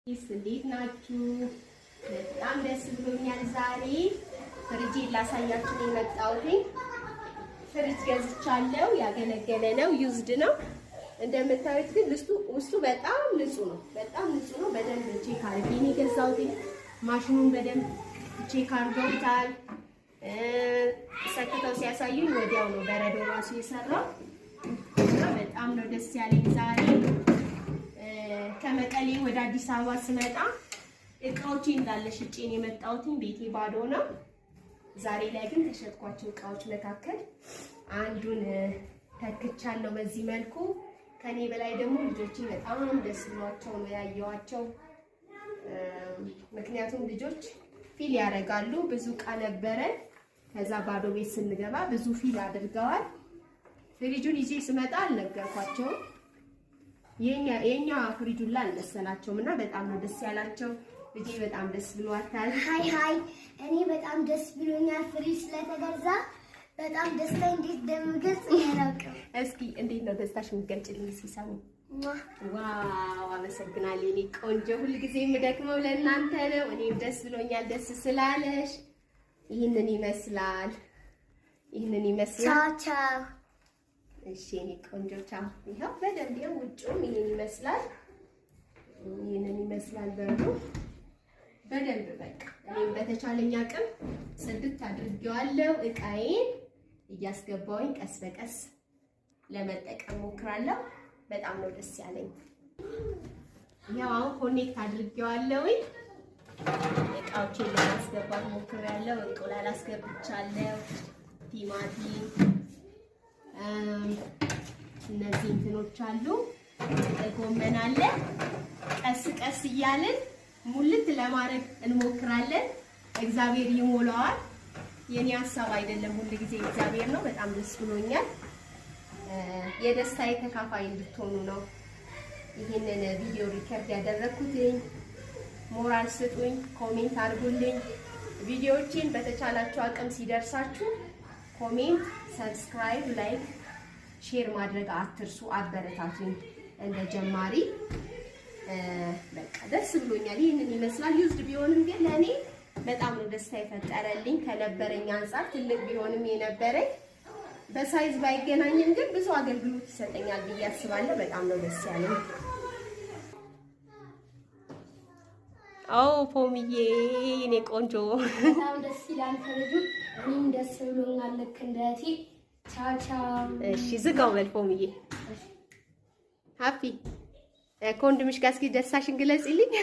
እንዴት ናችሁ? በጣም ደስ ብሎኛል። ዛሬ ፍሪጅ ላሳያችሁ ነው የመጣሁት። ፍሪጅ ገዝቻለሁ። ያገለገለ ነው፣ used ነው። እንደምታዩት ግን ውስጡ በጣም ንጹህ ነው። በጣም ንጹህ ነው። በደንብ check አድርጌ ነው የገዛሁት። ማሽኑን በደንብ check አድርገውታል። ሰክተው ሲያሳዩኝ ወዲያው ነው በረዶ ራሱ የሰራው እና በጣም ነው ደስ ያለኝ ዛሬ። ከመቀሌ ወደ አዲስ አበባ ስመጣ እቃዎቼ እንዳለ ሽጬ ነው የመጣሁት። ቤቴ ባዶ ነው። ዛሬ ላይ ግን ከሸጥኳቸው እቃዎች መካከል አንዱን ተክቻለሁ በዚህ መልኩ። ከኔ በላይ ደግሞ ልጆቼ በጣም ደስ ብሏቸው ነው ያየኋቸው። ምክንያቱም ልጆች feel ያደርጋሉ። ብዙ እቃ ነበረን። ከዛ ባዶ ቤት ስንገባ ብዙ feel አድርገዋል። ፍሪጁን ይዤ ስመጣ አልነገርኳቸውም። የኛ ፍሪጁን ላይ አልመሰላቸውም እና በጣም ነው ደስ ያላቸው። ልጄ በጣም ደስ ብሏታል። Hi hi፣ እኔ በጣም ደስ ብሎኛል ፍሪጅ ስለተገዛ። በጣም ደስታ እንዴት እንደምገልጽ አላውቅም። እስኪ እንዴት ነው ደስታሽ የምትገልጭልኝ ሲሰሙ? Wow፣ አመሰግናለሁ የኔ ቆንጆ። ሁልጊዜ የምደክመው ለእናንተ ነው። እኔም ደስ ብሎኛል ደስ ስላለሽ። ይህንን ይመስላል፣ ይህንን ይመስላል። ቻው ቻው። እሺ የኔ ቆንጆ ቻው። ይኸው በደንብ ይኸው ውጭውም ይሄን ይመስላል። ይህንን ይመስላል በሩ በደንብ። በቃ እኔም በተቻለኝ አቅም ጽድት አድርጌዋለሁ። እቃዬን እያስገባሁኝ ቀስ በቀስ ለመጠቀም ሞክራለሁ። በጣም ነው ደስ ያለኝ። ያው አሁን connect አድርጌዋለሁኝ። እቃዎቼን ለማስገባት ሞክሬያለሁ። እንቁላል አስገብቻለሁ፣ ቲማቲም፣ እነዚህ እንትኖች አሉ፣ ጎመን አለ። ቀስ ቀስ እያልን ሙልት ለማድረግ እንሞክራለን። እግዚአብሔር ይሞላዋል። የኔ ሀሳብ አይደለም፣ ሁል ጊዜ እግዚአብሔር ነው። በጣም ደስ ብሎኛል። የደስታዬ ተካፋይ እንድትሆኑ ነው ይህንን ቪዲዮ record ያደረኩትኝ። ሞራል ስጡኝ፣ comment አድርጉልኝ። ቪዲዮዎቼን በተቻላችሁ አቅም ሲደርሳችሁ comment፣ subscribe፣ like፣ share ማድረግ አትርሱ። አበረታቱኝ እንደ ጀማሪ። በቃ ደስ ብሎኛል። ይህንን ይመስላል። Used ቢሆንም ግን ለእኔ በጣም ነው ደስታ የፈጠረልኝ። ከነበረኝ አንጻር ትልቅ ቢሆንም የነበረኝ በ size ባይገናኝም ግን ብዙ አገልግሎት ይሰጠኛል ብዬ አስባለሁ። በጣም ነው ደስ ያለኝ። አዎ ፖምዬ፣ የኔ ቆንጆ። በጣም ደስ ይላል ፍሪጁ። እኔም ደስ ብሎኛል ልክ እንደ እህቴ። ቻው ቻው። እሺ ዝጋው በል ፖምዬ። Happy፣ ከወንድምሽ ጋር እስኪ ደስታሽን ግለጽልኝ።